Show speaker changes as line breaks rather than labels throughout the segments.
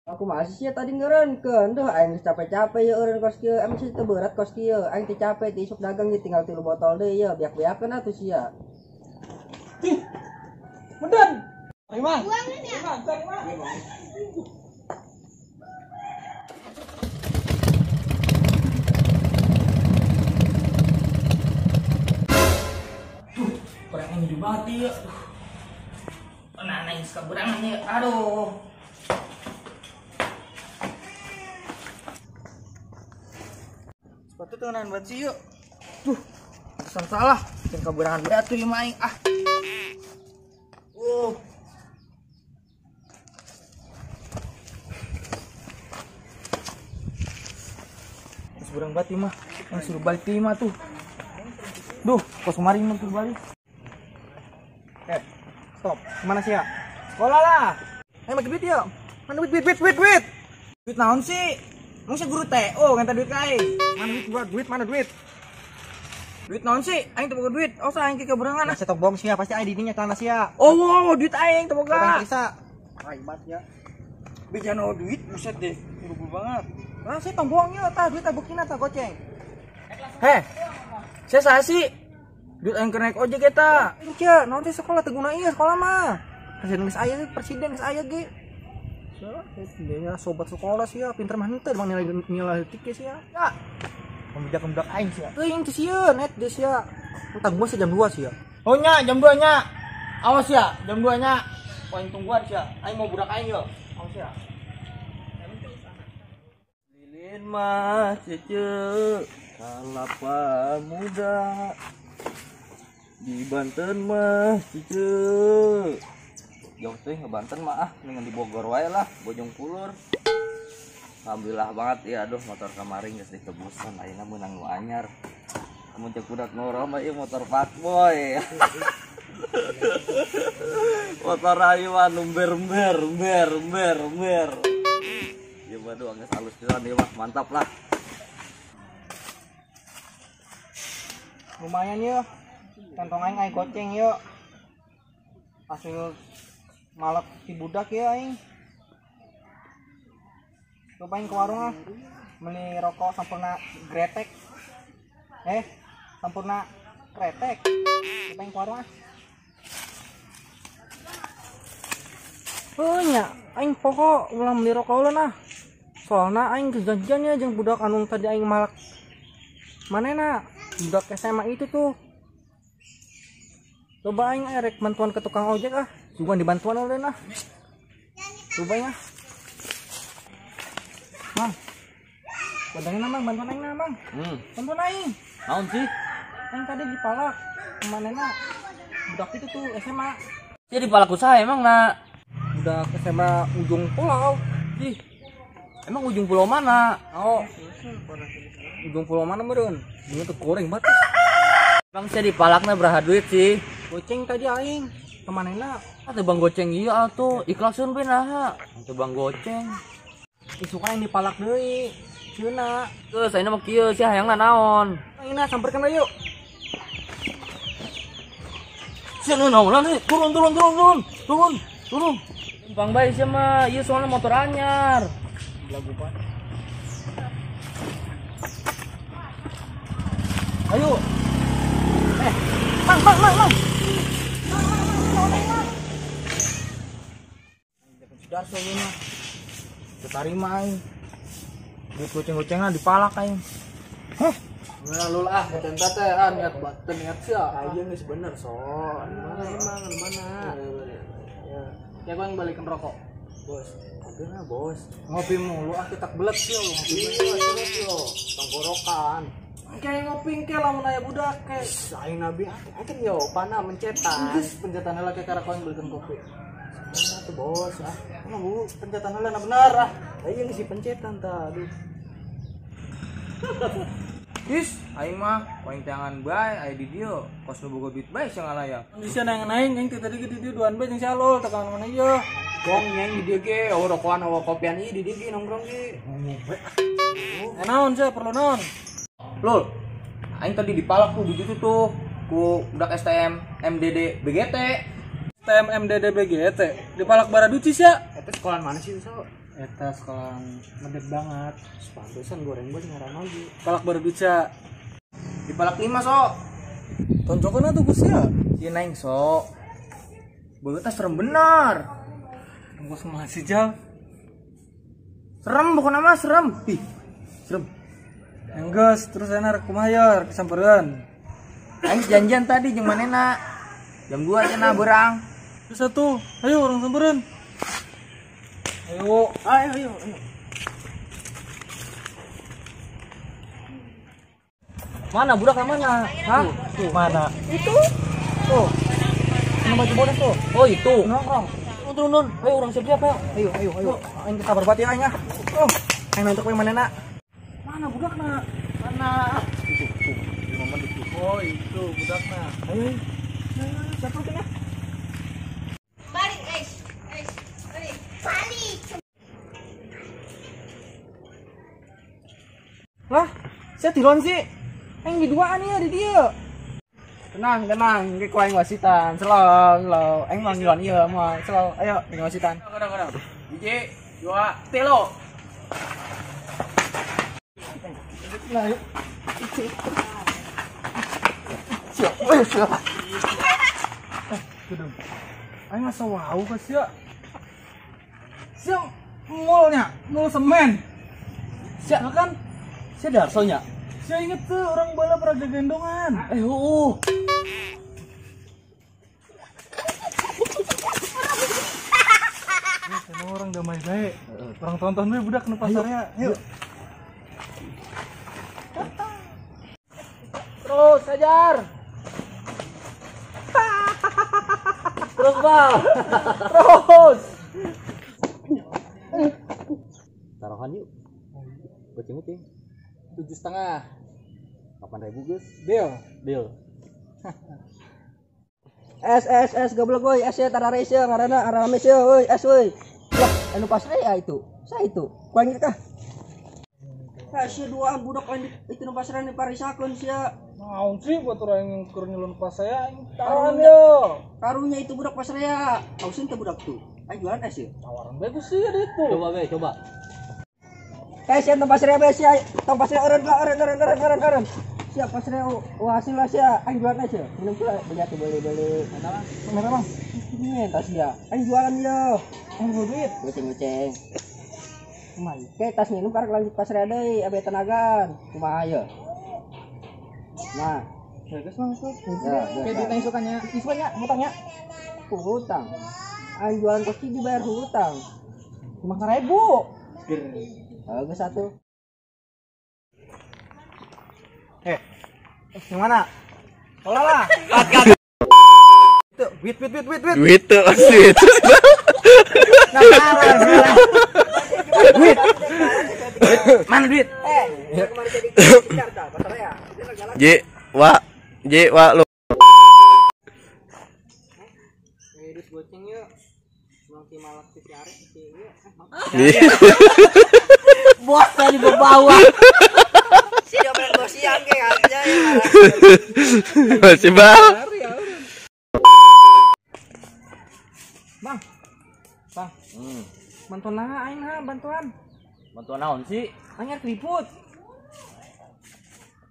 Aku masih sih tadi ngeureunkeun duh aing geus capek-capek ye eureun kos kieu, emang sih teu berat kos kieu. Aing teu capek ti isuk dagang ge tinggal 3 botol deui ye, biak-biakeun atuh sia.
Ih. Medan. Terima.
Terima,
terima.
Duh, kurang ini banget ya. Nah, aing suka berangan ya. Aduh. Sepatu tuh nahan banget sih yuk. Duh, pesan salah. Bikin keberangan berat tuh lima aing. Ah. Terus berang banget mah. Yang suruh balik lima tuh. Duh, kok kemarin mah suruh balik.
Stop. Kemana sih ya? Sekolah lah. Ayo pakai duit yuk. Mana duit, duit, duit, duit.
Duit naon sih? Emang sih guru TO ngenta duit ka aing.
Mana duit buat duit, mana duit?
Duit naon sih? Aing teu boga duit. Oh, aing ke keberangan.
Nah, setok bohong sia, pasti aing didinya celana sia.
Oh, wow, duit aing teu boga.
Periksa. Raibat ya.
Bejano duit, buset deh. Rubuh banget.
Lah sih tong bohong nya tah duit tah buktina tah goceng.
Heh. Sia saha sih? Duit aing keur naik ojek eta.
Cia, naon teh sekolah teu guna ieu sekolah mah. Presiden geus aya, presiden geus aya ge. Dia sobat sekolah sih ya, pinter mah henteu emang nilai nilai heutik sih ya.
Ya. Pembejak-pembejak aing sih ya.
Teuing teh sieun net deui sia. Entah gua sih jam 2 sih ya.
Oh nya, jam 2 nya. Awas ya, jam 2 nya. Aing tungguan sia. Aing mau budak aing yo. Awas ya.
Lilin mah cece kalapa muda. Di Banten mah cece. Jauh teh ke Banten mah ah, mendingan di Bogor wae lah, Bojong Kulur. Alhamdulillah banget ya, aduh motor kemarin geus ditebusan, ayeuna meunang nu anyar. Mun cek budak ngorong mah ieu motor fuckboy. Motor ayu mah nu ber ber ber ber ber. Ieu mah duh geus halus pisan ieu mah, mantap lah.
Lumayan yeuh. Kantong aing aing goceng yeuh. Hasil malak si budak ya aing. Cobain ke warung ah, beli rokok Sampoerna Gretek. Sampoerna Kretek. Cobain ke warung ah. Oh nya, aing pokok ulah beli rokok ulah nah. Soalna aing kejanjiannya jeung budak anu tadi aing malak. Manena budak SMA itu tuh. Coba aing erek bantuan ke tukang ojek ah. Juga dibantuan oleh nah. Coba ya. Mang. Bantuan mang, bantuan aing nah, Mang. Bantuan aing.
Naon sih?
Aing tadi dipalak manena budak itu tuh SMA.
Jadi dipalak usaha emang nak?
Budak SMA ujung pulau.
Ih. Emang ujung pulau mana?
Oh. Ujung pulau mana meureun? Ini tuh goreng banget.
Emang saya dipalakna beraha duit sih?
Goceng tadi aing. Kemanena?
Atuh bang goceng iya atuh, ikhlasun we naha. Atuh bang goceng.
Isuk aing dipalak deui. Cieuna.
Geus ayeuna mah kieu sia hayangna naon?
Ayeuna samperkeun we yuk.
Sia naonan euy? Turun turun turun turun. Turun, turun. Bang bae sia mah, ieu soalna motor anyar.
Lagu pan. Ayo. Mang mang mang mang.
Darso ieu mah. Terima aing. Duit goceng-gocengan dipalak aing. Heh.
Nah, lul ah, tenta teh ah niat baten niat sia. Ayeuna geus bener so. Mana emang mana? Ya. Ya gua yang balikin rokok. Bos, kopi na bos. Ngopi mulu ah kita belet sih lu ngopi mulu tenggorokan. Kayak ngopi ke lamun aya budak ke. Aing nabi aing yo pana mencetan. Geus pencetan heula ke karena yang balikin kopi. Tuh bos ah, mana bu pencetan heula bener ah. Aing geus pencetan tah aduh.
Is, aing mah poin tangan bae aya di dieu. Kos nu boga duit bae sia ngalayang.
Bisa nang aing aing teh tadi di dieu duan bae jeung si Alul tekan mana ieu.
Gong nyeng di dieu ge, eueuh rokokan eueuh kopian ieu di dieu ge nongkrong ge.
Eh naon sia perlu naon?
Lul, aing tadi dipalak tuh di situ tuh ku budak STM MDD BGT.
STM MDD BGT dipalak baraduci sia.
Eta sekolahan mana sih so?
Eta sekolah ngedep banget. Pantesan goreng gua ngaran lagi. Palak baru bisa.
Di palak 5 sok.
Tonjokan atuh ku sia.
Ieu naing sok. Beutah serem bener.
Tunggu masih jauh.
Serem bukan nama serem. Ih, serem.
Enggeus, terus enak kumaha ya kesampereun.
Aing janjian tadi jeung manena. Jam 2 cenah beurang.
Terus atuh, ayo urang sampereun. Ayo,
ayo, ayo, ayo.
Mana budak namanya? Hah?
Tuh, mana?
Itu. Tuh. Ini baju bodas tuh.
Oh, itu.
Nongkrong. Turun, turun. Ayo urang siap-siap ayo. Ayo, ayo, ayo.
Aing sabar banget ya aing ah. Oh, aing nonton yang mana nak?
Mana budakna? Mana?
Itu, tuh. 5 menit tuh.
Oh, itu budakna.
Ayo. Ayo, siapa tuh ya?
Balik, guys. Guys, balik. Balik.
Lah, saya tiron sih. Aing di duaan ya di dia.
Tenang, tenang, ke ku aing wasitan. Slow, slow. Aing mah ngiluan ieu mah. Slow. Ayo, aing wasitan.
Kadang-kadang. 1, 2, 3.
Nah, yuk. Siap, ayo siap. Gedung. Aing asa wau ka sia. Sia mallnya, mall semen.
Sia kan? Sia darsonya.
Sia inget tuh orang bala pernah gendongan. Ini orang damai baik. Orang tonton we budak nu pasarnya. Yuk.
Terus ajar. Terus bal. Terus.
Taruhan yuk. Kucing-kucing.
7,5.
8.000 guys.
Deal.
Deal.
S S S goblok woi, S ya tarare sia ngaranna arame sia woi, S woi. Lah, anu pasrea itu. Sa itu. Ku aing kah? Ah, sia duaan budak aing itu nu pasrea ni parisakeun sia.
Naon sih batur aing keur nyelun pasrea aing taruhan yo.
Karunya itu budak pasrea. Ausin teh budak tuh. Aing jualan es ya.
Tawaran bae ku sia itu.
Coba be, coba.
Eh, sia tong pasrea be sia. Tong pasrea eureun lah, eureun eureun eureun eureun eureun. Sia pasrea wah hasil lah sia. Aing jualan es ya. Minum pula beli atuh beli-beli.
Mana Bang? Mana Bang?
Ini tas dia. Aing jualan yo.
Aing bawa duit.
Goceng-goceng. Kumaha? Oke, tas minum karek lanjut pasrea deui, abe tenagaan. Kumaha ye? Nah,
Ya geus mah geus.
Ya,
Kayak duit aing sukanya. Isukanya hutangnya.
Hutang. Aing jualan kopi dibayar hutang.
5.000.
Geus atuh.
Yang mana? Olah lah. Itu, wait wait wait wait wait.
Duit tuh, duit.
Nah, nah, duit. Mana duit?
Kemarin jadi tah pasarnya.
J, wa, J, wa lu.
Duit goceng yuk. Bang malak si Arif si ieu.
Bos tadi bawah.
Si diomelin bosian ge aja ya.
Masih bal.
Bang. Bang. Bantuan nah aing nah, bantuan.
Bantuan naon sih?
Aing arek ribut.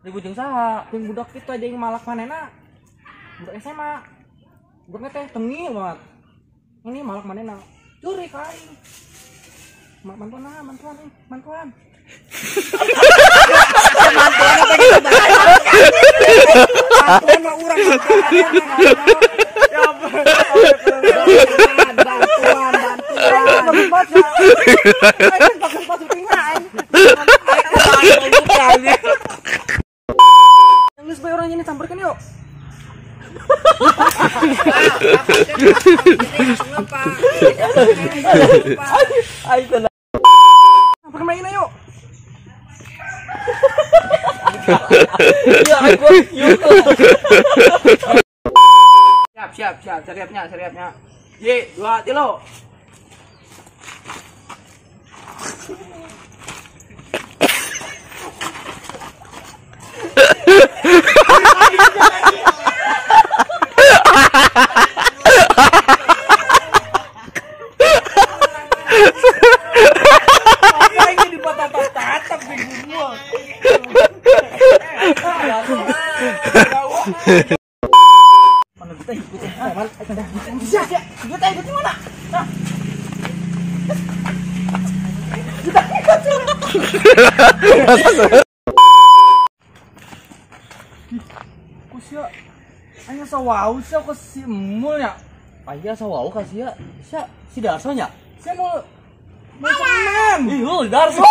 Ribut jeung saha?
Jeung budak itu aja yang malak manena. Budak SMA. Budaknya teh tengil banget. Ini malak manena. Curi ka aing. Bantuan nah, bantuan, bantuan.
Bantuan apa gitu bantuan mah urang bantuan bantuan
Geus bae orang ini samperkeun yuk.
Ayo
Samperkeun yuk.
Ya, aku yuk.
Siap, siap, siap. Seriapnya, seriapnya. Y, 2, 3. Mana duitnya ikut ya? Mana? Bisa, duitnya ikut mana? Nah. Ku sia aya sawau sia ku si emul nya.
Aya sawau ka sia. Sia si Darso nya.
Sia mau cemen.
Ih, Darso.